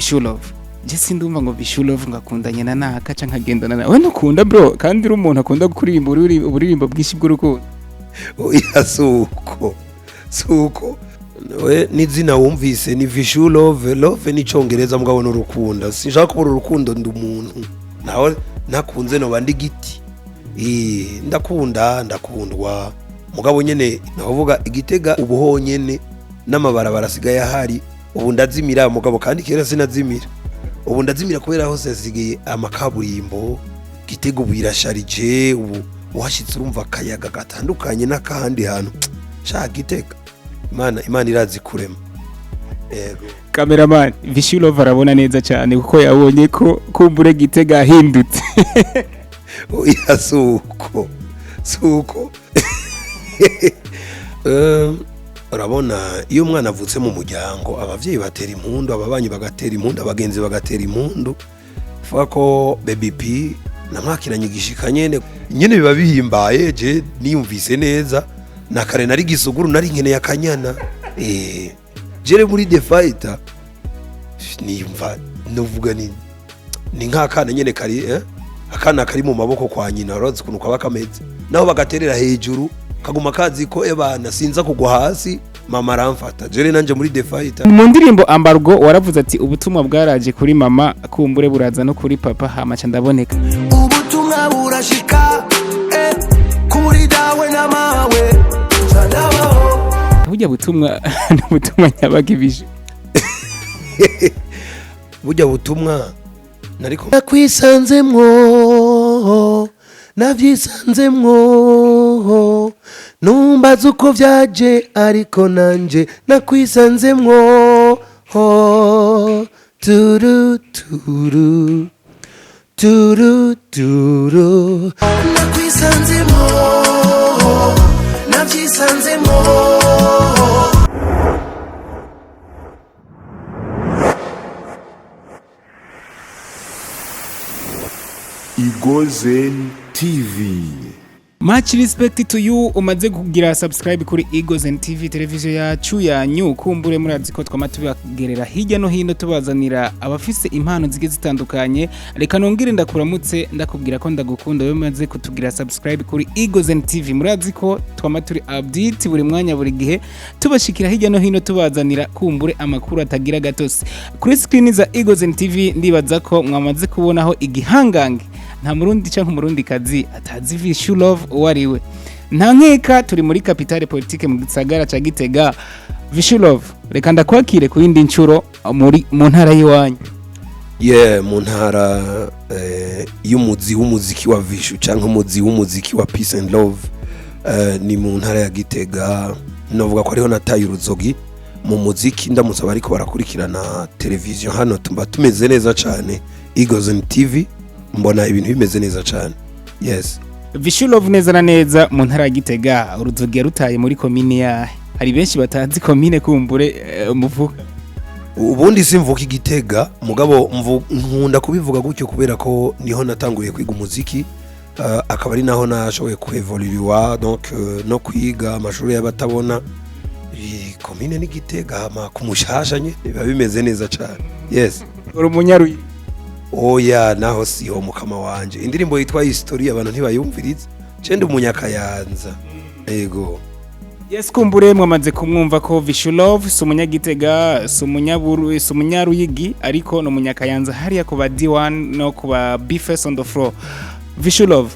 Vichou Love, je sindumva ngo Vichou Love ngakundanye na naka canke nkagendana na we. Ntukunda bro, kandi uri umuntu akunda kuririmba uburirimbo bwinshi bw'urukundo. Oya, suko suko, we n'izina wumvise ni Vichou Love. Love ni Icongereza, mugabo n'urukunda sinshaka kubura urukundo. Ndi umuntu nawe ntakunze noba ndi giti. Ndakunda, ndakundwa, mugabo nyene navuga Igitega ubu honyene n'amabarabara asigaye ahari, ubu ndazimira. Mugabo kandi kera sinazimira, ubu ndazimira kubera hose hasigaye amakaburimbo. Gitega ubu irasharije, ubu uhashitse urumva akayaga gatandukanye n'akahandi hantu. Sha Gitega, Imana irazi kurema. Yego. Cameraman, Vichou Love arabona neza cyane kuko yabonye ko kumbure Gitega ahindutse. Oya, suko suko. Urabona iyo umwana avutse mu muryango, abavyeyi batera impundu, ababanyi bagatera impundu, abagenzi bagatera impundu. Vuga ko Baby P namwakiranye igishika nyene nyene, biba bihimbaye. Je niyumvise neza na kare nari gisuguru, nari nkeneye akanyana. Jere muri The Fighter niyumva nuvuga ni nk'akana nyene kari akana kari mu maboko kwa nyina. Urazi ukuntu kaba kameze, naho bagaterera hejuru kaguma kazi ko ebana sinza kugwa hasi, mama aramfata. Jere nanje muri The Fighter. Mu ndirimbo Ambargo waravuze ati ubutumwa bwaraje kuri mama, kumbure buraza no kuri papa, hama ca ndaboneka. Ubutumwa burashika kuri dawe na mawe, ndabaho. Burya butumwa ni ubutumwa nyabaga, Vichou? Burya butumwa nariko nakwisanzemwo, navyisanzemwo, numbaza uko vyaje, ariko nanje nakwisanzemwo. Turu turu turu turu, Nakwisanzemo, navyisanzemo. Igozen TV. Much respect to you umaze kugira subscribe kuri Eagles TV, televiziyo yacu yanyu. Kumbure murazi ko twama tubagerera hirya no hino, tubazanira abafise impano zigiye zitandukanye. Reka nongere ndakuramutse, ndakubwira ko ndagukunda wewe umaze kutugira subscribe kuri Eagles TV. Murazi ko twama turi update buri mwanya, buri gihe, tubashikira hirya no hino, tubazanira kumbure amakuru atagira gatosi. Kuri screen za Eagles TV ndibaza ko mwamaze kubonaho igihangange. Nta Murundi cyangwa Umurundi kazi atazi Vichou Love uwo ari we. Nta nkeka turi muri capitale politique, mu gisagara ca Gitega. Vichou Love, reka ndakwakire ku yindi nshuro muri mu ntara y'iwanyu. Ye, mu ntara y'umuzi w'umuziki wa Vichou canke umuzi w'umuziki wa Peace and Love, ni mu ntara ya Gitega. Novuga ko ariho nataye uruzogi mu muziki. Ndamutse abariko barakurikirana televiziyo hano, tumba tumeze neza cane. Eagles TV, mbona ibintu bimeze neza cane, yes. Vichou Love, neza na neza mu ntara ya Gitega, uruzogi yarutaye muri komine yahe? Hari benshi batazi komine kumbure muvuka. Ubundi simvuka Igitega, mugabo nkunda kubivuga gutyo kubera ko niho natanguriye kwiga umuziki, akaba ari naho nashoboye kuevoluwa, donc no kwiga amashuri y'abatabona. Komine ni Gitega, hama ku Mushasha nye biba bimeze neza cane, yes. Uri umunyaruyi? Oya, naho siho mukama wanje. Indirimbo yitwa History abantu ntibayumviriza. Cende umunyakayanza, yego. Yes, kumbure mwamaze kumwumva ko Vichou Love si umunyagitega, si umunyaburu, si umunyaruyigi, ariko ni umunyakayanza, hariya ku ba D1 no ku ba B-Face on the floor. Vichou Love,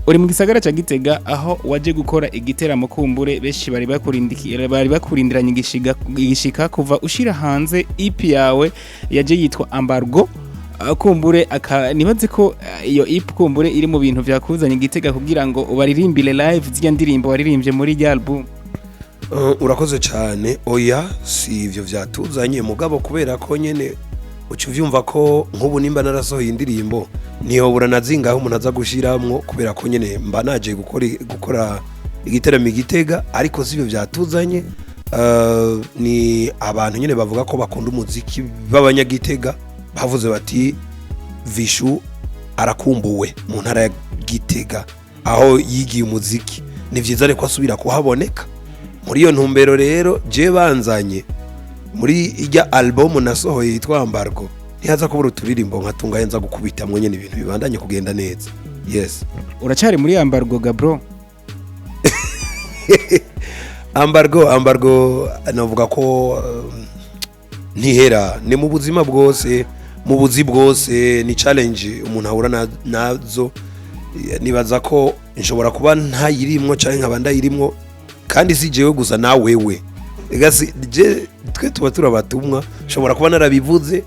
uri mu gisagara ca Gitega aho waje gukora igiteramo. Kumbure benshi bari bakurindikiye, bari bakurindiranye igishika kuva ushira hanze EP yawe yaje yitwa Ambargo. Kumbure aka nibaze ko iyo EP kumbure iri mu bintu vyakuzanye Gitega kugira ngo ubaririmbire live zirya ndirimbo waririmbye muri rya album. Urakoze cyane. Oya, si ivyo vyatuzanye, mugabo kubera ko nyene uca uvyumva ko nk'ubu nimba narasohoye indirimbo, ntiyobura na zingaho umuntu aza gushiramwo, kubera ko nyene mba naje gukora igiteramo i Gitega, ariko si ivyo vyatuzanye. Ni abantu nyene bavuga ko bakunda umuziki b'abanyagitega bavuze bati Vichou arakumbuwe mu ntara ya Gitega aho yigiye umuziki, ni vyiza reko asubira kuhaboneka. Muri iyo ntumbero rero je banzanye muri ijya album nasohoye yitwa Ambargo. Ntihaza kubura uturirimbo nka tungaye nza gukubitamwo nyene, ibintu bibandanye kugenda neza, yes. Uracari muri embargo ga bro? Embargo navuga ko ntihera, ni mu buzima bwose, mu buzi bwose, ni challenge umuntu ahura nazo. Nibaza ko nshobora kuba ntayirimwo canke nkaba ndayirimwo, kandi si jewe gusa, na wewe. Ega si je, twe tuba turabatumwa. Nshobora kuba narabivuze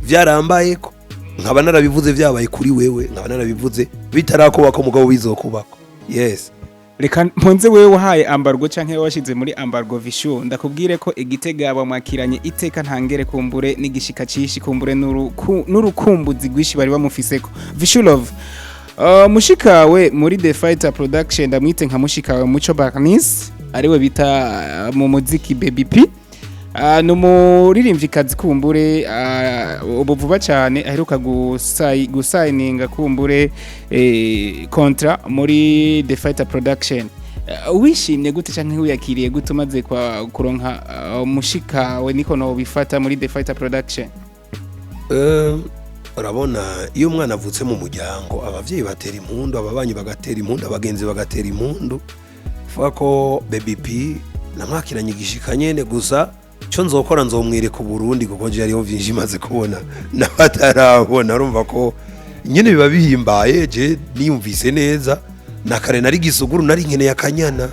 vyarambayeko, nkaba narabivuze vyabaye kuri wewe, nkaba narabivuze bitarakubako, mugabo bizokubako, yes. Reka mponze wewe wahaye embargo canke washize muri embargo Vishu, ndakubwire ko igitega bamwakiranye iteka ntangere, kumbure n'igishika cishi, kumbure n'urukumbuzi rwinshi bari bamufiseko. Vishu Love, mushikawe muri The Fighter Production, ndamwite nka mushikawe, Muco Barnice, ariwe bita mu muziki Baby P, ni umuririmvyikazi kumbure ubu vuba cyane aheruka gusayininga kumbure contrat muri The Fighter Production. Wishimye gute canke wiyakiriye gute umaze kwa kuronka mushikawe, niko no bifata, muri The Fighter Production? Urabona iyo umwana avutse mu muryango, abavyeyi batera impundu, ababanyi bagatera impundu, abagenzi bagatera impundu. Vuga ko Baby P namwakiranye igishika nyene. Gusa cyo nzokora, nzomwereka Uburundi, kuko je hariho vyinshi maze kubona n'abatarabona. Urumva ko nyene biba bihimbaye. Je niyumvise neza, na kare nari gisuguru, nari nkeneye akanyana.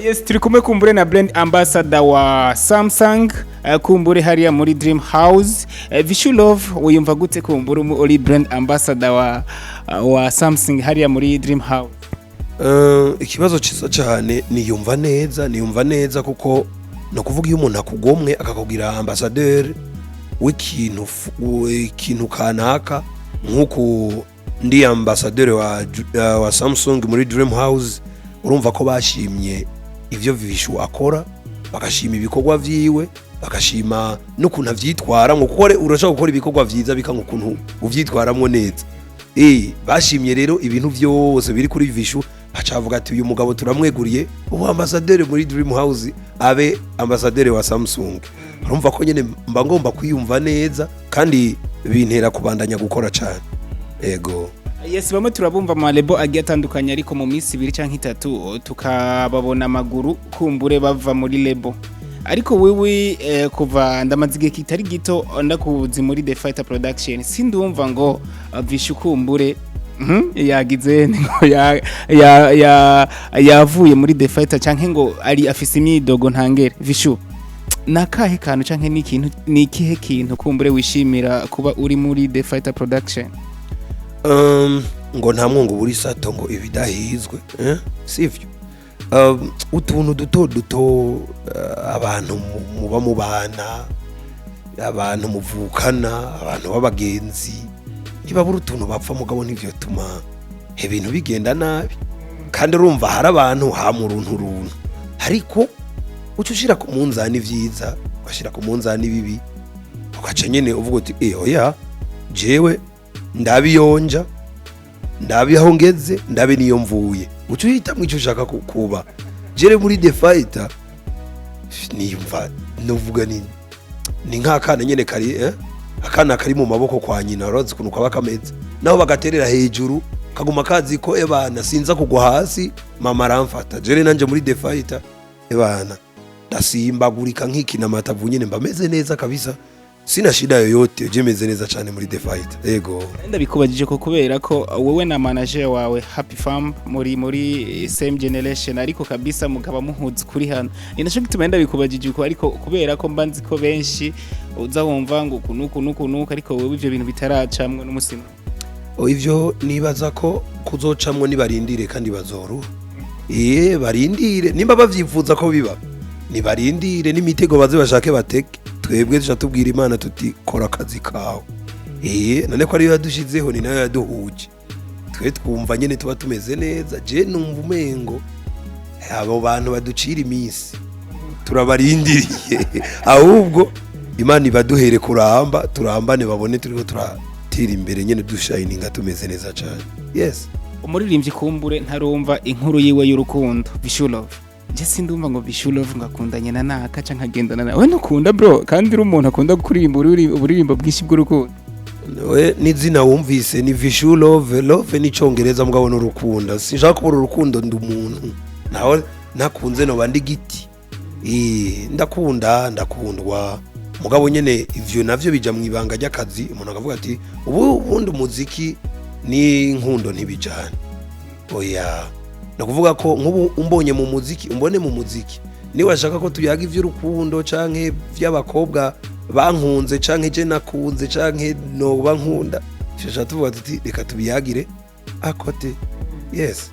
Yes, turi kumwe kumbure na brand ambassador wa Samsung, kumbure hariya muri Dream House. Vishu Love, wiyumva gute kumbure uri brand ambassador wa Samsung hariya muri Dream House? Ikibazo cyiza cyane. Niyumva neza, niyumva neza, kuko ni ukuvuga iyo umuntu akugomwe akakugira ambassadeur w'ikintu ikintu kanaka, nk'uku ndi ambassadeur wa Samsung muri Dream House, urumva ko bashimye ivyo Vishu akora, bagashima ibikorwa vyiwe, bagashima n'ukuntu avyitwaramwo, kuko urashobora gukora ibikorwa vyiza bikanga ukuntu uvyitwaramwo neza. Bashimye rero ibintu vyose biri kuri Vishu, bacavuga ati: "Uyu mugabo turamweguriye ubu ambassadeur muri Dream House, abe ambassadeur wa Samsung." Urumva ko nyene mba ngomba kwiyumva neza, kandi bintera kubandanya gukora cyane, ego. Yes, bamwe turabumva mu label agiye atandukanye, ariko mu minsi 2 canke 3 tukababona amaguru kumbure bava muri label. Ariko wewe kuva ndamaze igihe kitari gito ndakuzi muri The Fighter Production, sindumva ngo Vishu kumbure yagize ngo yavuye muri The Fighter canke ngo ari afise imyidogo ntangere. Vishu, nakahe kantu canke n'ikintu, ni ikihe kintu kumbure wishimira kuba uri muri The Fighter Production? Ngo nta mwungu buri sato ngo ibidahizwe, eh? Sivyo? Utuntu duto duto, abantu muba mubana, abantu muvukana, abantu b'abagenzi, ntibabura utuntu bapfa, mugabo ntivyotuma ibintu bigenda nabi. Kandi urumva hari abantu hama uruntu runtu, ariko uca ushira ku munzani vyiza, ugashira ku munzani bibi, ugaca nyene uvuga uti: "Eh, oya, jewe ndabiyonja, ndabi aho ngeze, ndabe niyo mvuye." Uca uhitamwo icyo ushaka kuba. Jere muri The Fighter niyumva nuvuga ni nk'akana nyene kari akana kari mu maboko kwa nyina. Urazi ukuntu kaba kameze, naho bagaterera hejuru kaguma kazi ko ebana sinza kugwa hasi, mama aramfata. Jere nanje muri The Fighter, ebana, ndasimbagurika nkikina amatavu nyene, mba meze neza kabisa, sina shida yoyote. Je meze neza cyane muri The Fighter, ego. Ndabikubajije ko kubera ko wowe na manager wawe Happy Farm muri same generation, ariko kabisa mukaba muhuza kuri hano. Ni naco gituma ndabikubajije uko, ariko kubera ko mba nzi ko benshi uza wumva ngo uku nuku nuku nuku, ariko wowe ivyo bintu bitaracamwe n'umusima. O, ivyo nibaza ko kuzocamwo, nibarindire kandi bazoruha. Iye, barindire, nimba bavyifuza ko biba, nibarindire n'imitego baze bashake bateke. Twebwe tuca tubwira Imana tuti: "Kora akazi kawe." None ko ariyo yadushizeho, ni nayo yaduhuje. Twe twumva nyene tuba tumeze neza. Je numva umengo abo bantu baducira iminsi turabarindiriye, ahubwo Imana ibaduhere kuramba, turambane, babone turiko turatera imbere nyene, dushayininga, tumeze neza cane, yes. Umuririmbyi kumbure ntarumva inkuru yiwe y'urukundo, Vishu Love. Je sindumva ngo Vichou Love ngo akundanye na naka canke agendana na we. Ntukunda, bro, kandi uri umuntu akunda kuririmba uburirimbo bwinshi bw'urukundo. We n'izina wumvise ni Vichou Love. Love ni icongereza, mugabo n'urukunda. Sinshaka kubura urukundo, ndi umuntu, nawe nakunze noba ndi giti. Ndakunda, ndakundwa, mugabo nyene ivyo navyo bija mu ibanga ry'akazi. Umuntu akavuga ati ubu ubundi umuziki n'inkundo ntibijana. Oya, ni ukuvuga ko nk'ubu umbonye mu muziki, umbone mu muziki. Niba washaka ko tuyaga ivy'urukundo canke vy'abakobwa bankunze canke je nakunze canke noba nkunda, shasha tuvuga tuti reka tubiyagire à côté, yes.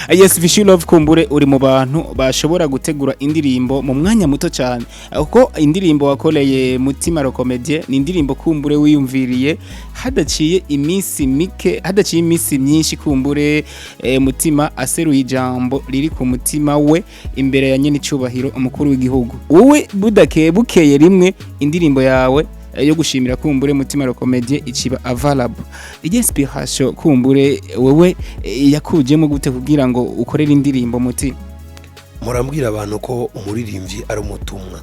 Yes, Vichou Love, kumbure uri mu bantu bashobora gutegura indirimbo mu mwanya muto cyane, kuko indirimbo wakoreye Mutima Rokomedie ni indirimbo kumbure wiyumviriye hadaciye iminsi mike, hadaciye iminsi myinshi. Kumbure Mutima aseruye ijambo riri ku mutima we imbere ya nyene icubahiro umukuru w'igihugu. Wowe budakeye bukeye rimwe indirimbo yawe yo gushimira kumbure Mutima Rokomedie iciba available. Iyi inspiration kumbure wewe yakujemo gute kugira ngo ukorere indirimbo Mutima? Murambwira abantu ko umuririmbyi ari umutumwa.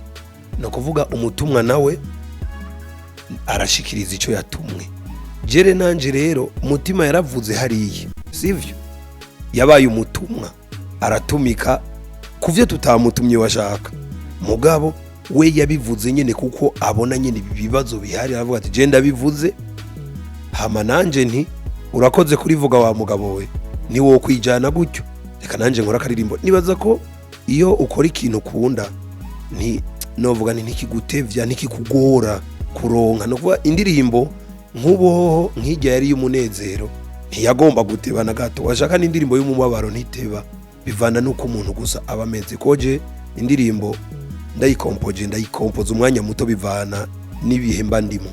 Ni ukuvuga umutumwa nawe arashikiriza icyo yatumwe. Jere nanje rero Mutima yaravuze hariya, sivyo? Yabaye umutumwa, aratumika ku byo tutamutumye washaka, mugabo we yabivuze nyine kuko abona nyine ibi bibazo bihari. Aravuga ati je ndabivuze, hama nanje nti urakoze kurivuga wa mugabo we, ni wo kwijana gutyo, reka nanje nkora akaririmbo. Nibaza ko iyo ukora ikintu ukunda, nti novuga nti ntikigutevya, ntikikugora kuronka. No kuvuga indirimbo nk'ubu hoho nk'ijya yari y'umunezero, ntiyagomba guteba na gato. Washaka n'indirimbo y'umubabaro ntiteba, bivana n'uko umuntu gusa aba ameze. Koje indirimbo ndayikompoje, ndayikompoza umwanya muto, bivana n'ibihe mba ndimo,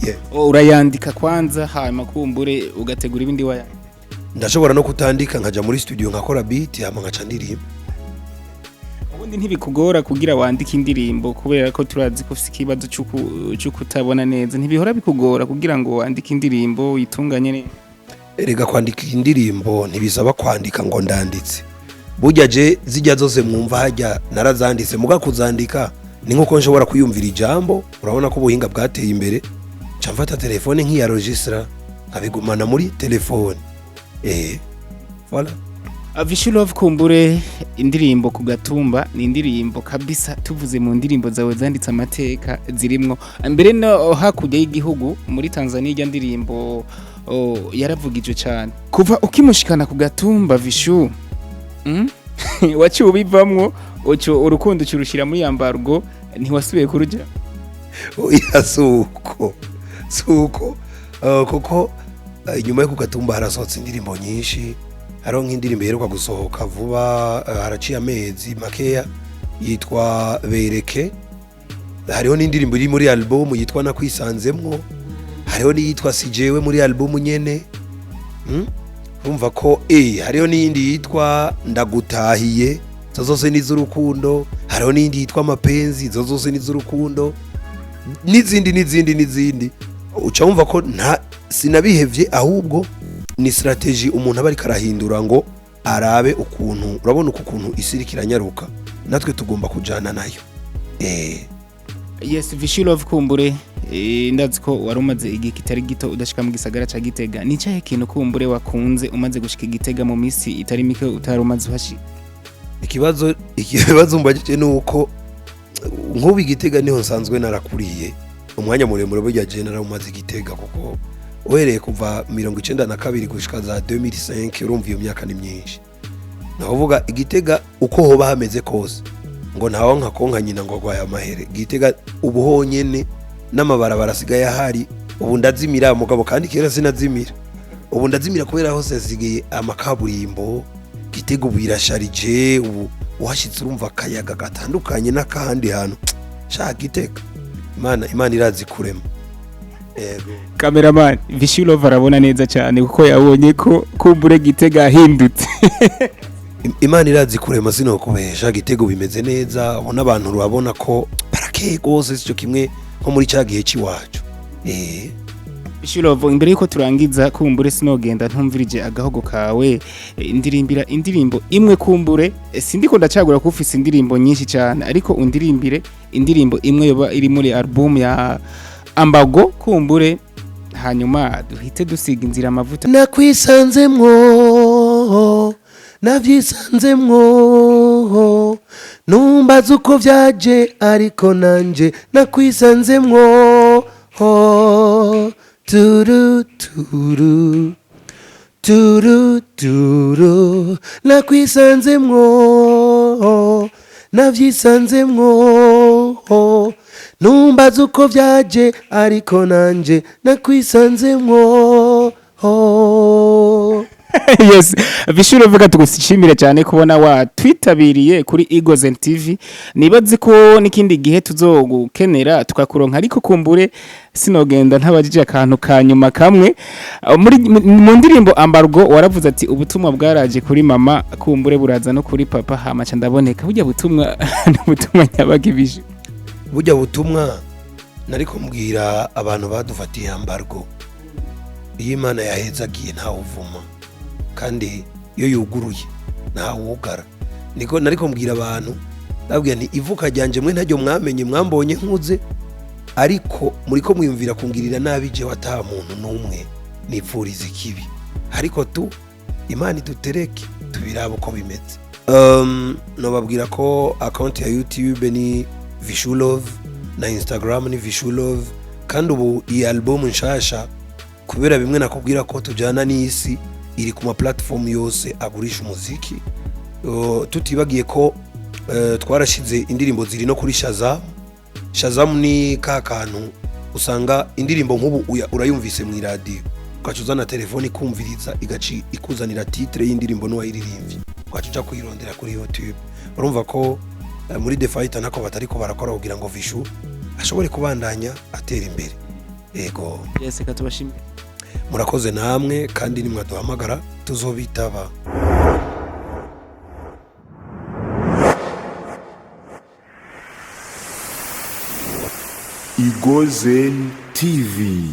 yeah. Oh, urayandika kwanza, hanyuma kumbure ugategura ibindi wayandika? Ndashobora no kutandika, nkaja muri studio nkakora beat, hama nkaca ndirimba. Ubundi ntibikugora kugira wandike indirimbo, kubera ko turazi ko ufite ikibazo cyo kutabona neza? Ntibihora bikugora kugira ngo wandike indirimbo uyitunganye neza? Erega kwandika indirimbo ntibisaba kwandika ngo ndanditse. Burya je zijya zose mwumva hajya narazanditse, muga kuzandika ni nkuko nshobora kwiyumvira ijambo. Urabona ko ubuhinga bwateye imbere, nca mfata telefone nk'iya registra, nkabigumana muri telefone, voilà. Vichou Love, kumbure indirimbo ku gatumba ni indirimbo kabisa tuvuze mu ndirimbo zawe zanditse amateka zirimwo mbere no hakurya y'igihugu muri Tanzania. Ijya ndirimbo, oh, yaravugijwe cyane kuva ukimushikana ku gatumba. Vichou, Waciye ubivamwo, uco urukundo ucurushira muri embargo, ntiwasubiye kuruja? Oya, suko suko, kuko inyuma yo ku gatumba harasohotse indirimbo nyinshi. Hariho nk'indirimbo iheruka gusohoka vuba, haraciye amezi makeya, yitwa Bereke. Hariho n'indirimbo iri muri album yitwa Nakwisanzemwo. Hariho n'iyitwa Sijewe muri album nyene, Urumva ko hariho n'iyindi yitwa Ndagutahiye, izo zose ni iz'urukundo. Hariho n'iyindi yitwa Mapenzi, izo zose ni iz'urukundo, n'izindi n'izindi n'izindi. Uca wumva ko nta sinabihevye, ahubwo ni stratégie umuntu aba ariko arahindura ngo arabe ukuntu. Urabona uku kuntu isi iriko iranyaruka, natwe tugomba kujana nayo. Yes, Vichou Love, kumbure ndazi ko wari umaze igihe kitari gito udashika mu gisagara ca Gitega. Ni cyahe kintu kumbure wakunze umaze gushika i Gitega mu misi itari mike utari umaze uhashika? Ikibazo mbajije ni uko nk'ubu Igitega niho nsanzwe narakuriye umwanya muremure. Burya je narawumaze Igitega, kuko uhereye kuva 92 gushika za 2005, urumva iyo myaka ni myinshi. Nakuvuga Igitega uko hoba hameze kose, ngo ntawe nka konka nyina ngo agwaye amahere. Gitega ubu honyene n'amabarabara asigaye ahari, ubu ndazimira, mugabo kandi kera sinazimira. Ubu ndazimira kubera hose hasigaye amakaburimbo. Gitega ubu irasharije, ubu uhashitse urumva akayaga gatandukanye n'akahandi hantu. Sha Gitega, Imana irazi kurema, yego. Cameraman, Vichou Love arabona neza cyane kuko yabonye ko kumbure Gitega yahindutse. Imana irazi kurema, sinokubesha. Gitego bimeze neza, ubona abantu urabona ko barakeye rwose, sico kimwe nko muri cya gihe c'iwacu. Vichou Love, imbere yuko turangiza, kumbure sinogenda ntumvirije agahogo kawe. Ndirimbira indirimbo imwe kumbure. Sindiko ndacagura ko ufise indirimbo nyinshi cyane, ariko undirimbire indirimbo imwe yoba iri muri album ya Ambago kumbure, hanyuma duhite dusiga inzira amavuta. Nakwisanzemwo, navyisanzemwo, numbaza uko vyaje, ariko nanje nakwisanzemwo. Turu turu turu turu, nakwisanzemwo, navyisanzemwo, numbaza uko vyaje, ariko nanje nakwisanzemwo. Yes, Vichou Love, tugushimire cyane kubona watwitabiriye kuri Eagles TV. Nibaze ko n'ikindi gihe tuzogukenera tukakuronka, ariko kumbure sinogenda ntabajije akantu ka nyuma kamwe. Muri mu ndirimbo Ambargo waravuze ati ubutumwa bwaraje kuri mama, kumbure buraza no kuri papa, hama ca ndaboneka. Burya butumwa n'ubutumwa nyabagibije? Burya butumwa nariko mbwira abantu badufatiye embargo. Iyo Imana yahezagiye ntawuvuma, kandi iyo yuguruye ntawugara. Niko nariko mbwira abantu, ndabwira nti ivuka ryanje mwe ntaryo mwamenye, mwambonye nkuze, ariko muriko mwiyumvira kungirira nabi. Jewe ata muntu n'umwe nipfuriza ikibi, ariko tu Imana idutereke tubirabe uko bimeze. Nobabwira ko account ya YouTube ni Vichou Love, na Instagram ni Vichou Love. Kandi ubu iyi album nshasha, kubera bimwe nakubwira ko tujyana n'isi, iri ku ma platform yose agurisha umuziki. Tutibagiye ko twarashize indirimbo ziri no kuri Shazam. Shazam ni ka kantu usanga indirimbo nk'ubu urayumvise mu iradiyo, ugaca uzana telefone ikumviriza, igaci ikuzanira titre y'indirimbo n'uwayiririmbye, ugaca uja kuyirondera kuri YouTube. Urumva ko muri The Fighter nako batariko barakora kugira ngo Vichou ashobore kubandanya atera imbere. Yego. Yes, reka tubashimire. Murakoze namwe, kandi nimwaduhamagara tuzobitaba. Igozen TV.